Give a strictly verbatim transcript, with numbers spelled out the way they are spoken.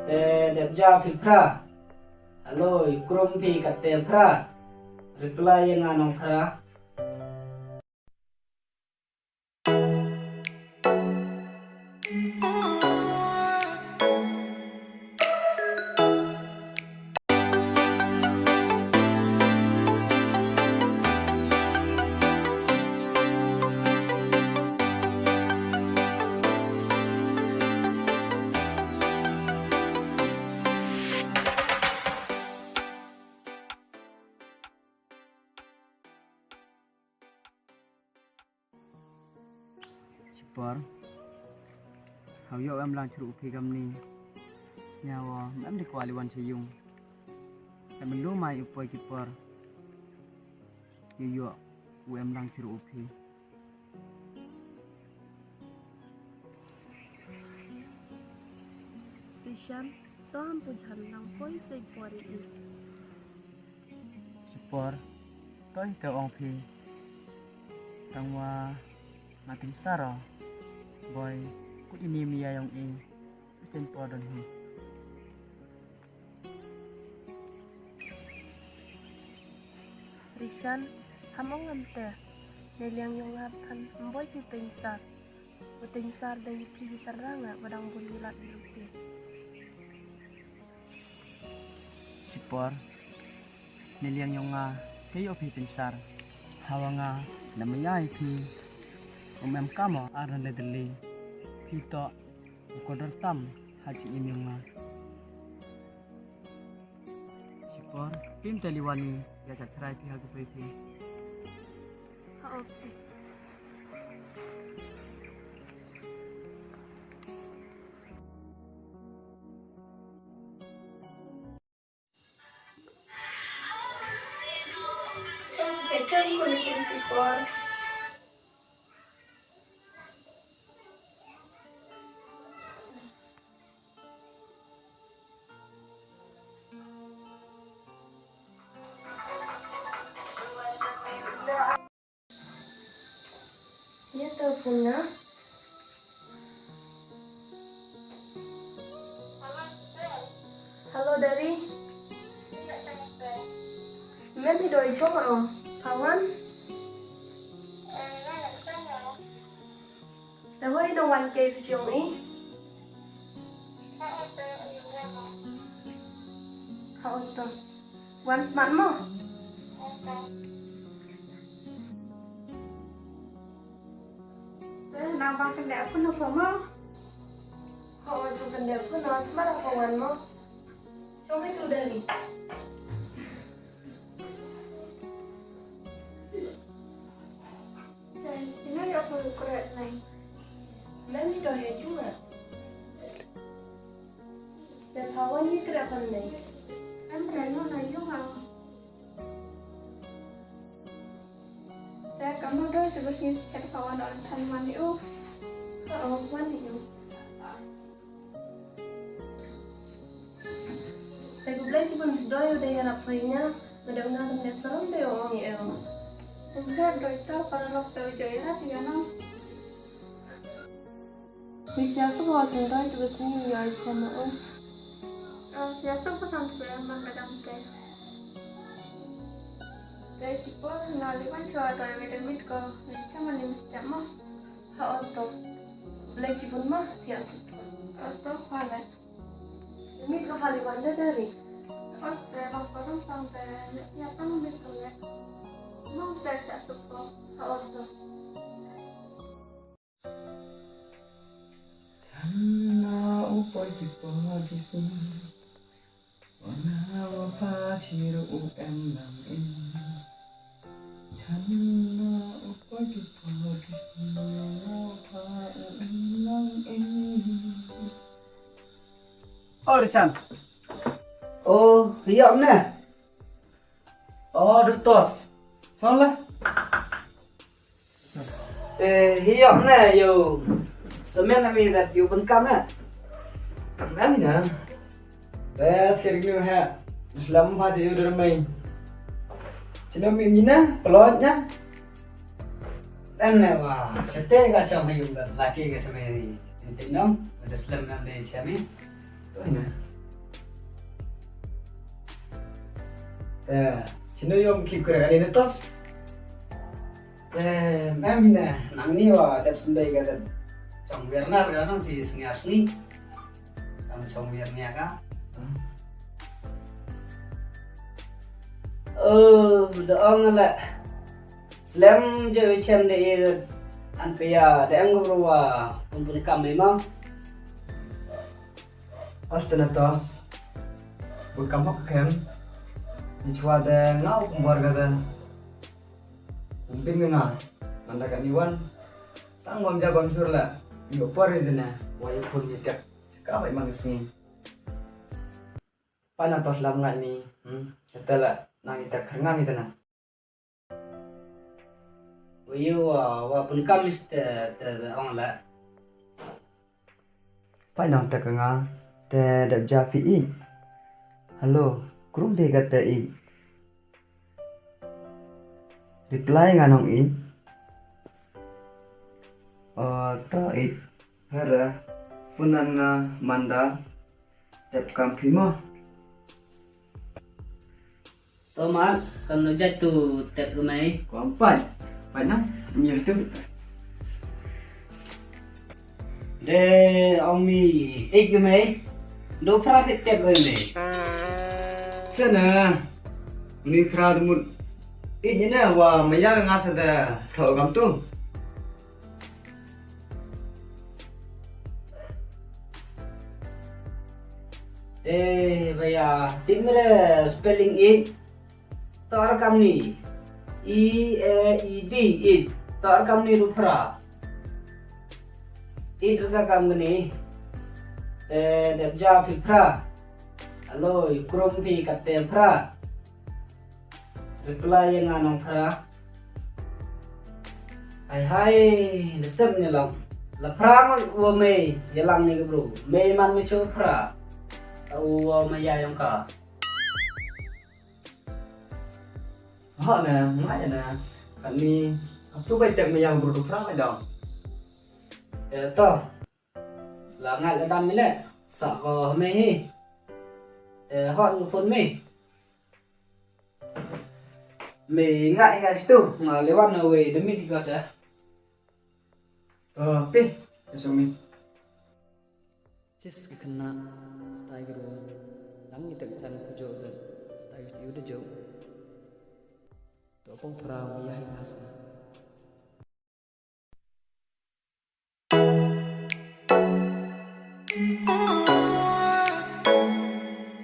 Te dep ja phi phra. Hello, i krum phi katte phra. Reply ya nga nong phra. Chipor, haw yoh em lang chirup u phi kamni. Sñiaw wa em di kwah li wan cha yung. Em lu mai u poi ki por. Yoh yoh u em lang chirup u phi. Rishan, to ham pu jhan lang poi sei por i. Chipor, to i te ong phi. Tangwa nga tyngsar o. Boi, kut ini mi ya yong i. Pisteng por don hi. Rishan, ham ong em te. Neliang yong nga than mboi phi tyngsar. U tyngsar da i phi ki sarang nga, wa dang bun i lat i phi. Chipor, neliang yong nga, te yoh phi tyngsar. Hawa nga, na maya i phi. Um em kamo, ar na le dili. Phi to, u kodor tam, ha chi im yong nga. Chipor, pim te li wan i, ya cha chrai phi ha ki poi phi. Ha, okay. Chipor. Ya, telepon na. Hello, Dari. Mem hi doi chong o. Pawan. Te hoi dong wan ke chong i. Ha, o to. Wan smat mo? Te nang bang kynde pun o mo? Ho, o jong kynde pun o, smat o wan mo? Chong i tu Dari. Te, sino yoh ko kret nai. Mem hi doi ha yung a. Te Pawan hi kret pan nai. Em re no na yung a. Te kamno doi te bas ngi sikat Pawan ol chan wan i u. O, wan i u. Te khublei chibun sdoi u dei yarap poi nga, nga dei u nga kam dei sarom dei u ong i eu. Khublei doi ta para lok te u joi ra ti ano. Wi sia su wa sdoi tu bas ni ya i chama u. Sia su pa kam se man ka dam te. Te chipor nga li wan chwa doi wi de mit ko, ni chama ni mistep mo. Ha o to. Khublei chibun ma, phi ya support. O to, pha le. Mit ko pha li wan da Dari. O te, bang ko dong sang te, ya tang mit ko le. Mong te cha support. Ha o to. Chan na u poi ki por ki sni. Wa nga wa pha chirup u em lang in. Chan na u poi ki por ki sni, wa nga wa pha u em lang in. O, Rishan. O, hi yoh ne. O, Dustos. Son la. Te, hi yoh ne, yow. Samen ami dat yow pynkam ne. Kam em na. Te, skerik nu ha. Slam pha che yow der mai. Chino mi mi na, pelot na. Em ne wa, sete ka chong ha yow dat, laki ka chong ha yow. Ente nong, ada slam nam de chami. To na. Te, chinu yom ki kure kani na tos. Te, em hina, nang ni wa dep sendai ka dep. Chong wernar ka nang si sngi ar sngi. Nang chong wer nia ka. Oh, da ong la. Slem je chem de i an pia de ang ruwa pun pun kam ma. Os tena tos. Bun kam hok kem. Ni chwa de ngau kumbor ka de. Umbing nga. Manda ka ni wan. Tang bam ja bam sur la. Yo por i de na. Wa yo pun ni tek. Ka bai mang sngi. Pai na tos lam ngai mi. Hmm. Kata la nang i tek kernga ni de na. Wa yo wa, wa pun kam is te, te, te ong la. Pai nang te ka nga, te dep ja phi i. Hello, krum de ka te i. Reply nga nong i. Oh, to i. Hera, punan nga manda. Dep kam phi mo. Tomat, kam no jait tu tep ka mai. Ko am pat. Pat na, mi tu. De, ong mi, ik ka mai. Do phra te tep ka mai. Sana, ni phra de mut. Ik ni na, wa maya nga sa da, tho kam tu. Eh, bhaiya, tip me re spelling eid? To ar kam ni. E A E D, eid. To ar kam ni ru phra. Eid ra kam ni. Te dep ja phi phra. Alo, i krum phi kate phra. Reply ya nga nong phra. Hai hai, da sem ni long. La phra ngon wa mei, ya lang ni ka bru. Mei man me chu phra. Ta u wa ma ya yong ka. Ha na, nga ya na. Kani, ap tu bai tek me yang bru tu phra me dong. Eh, to. La ngat la dam mi le. Sa ko me hi. Eh, hot ngu phone me. Me ngat hi ka situ, nga le wan na wei, da mit hi ka sa. To, pi, esong mi. Sis ki kena, tai gru. Dang ni tak chan ku jo da. Tai gru da jo. To pong phra mi ya hi nga sa.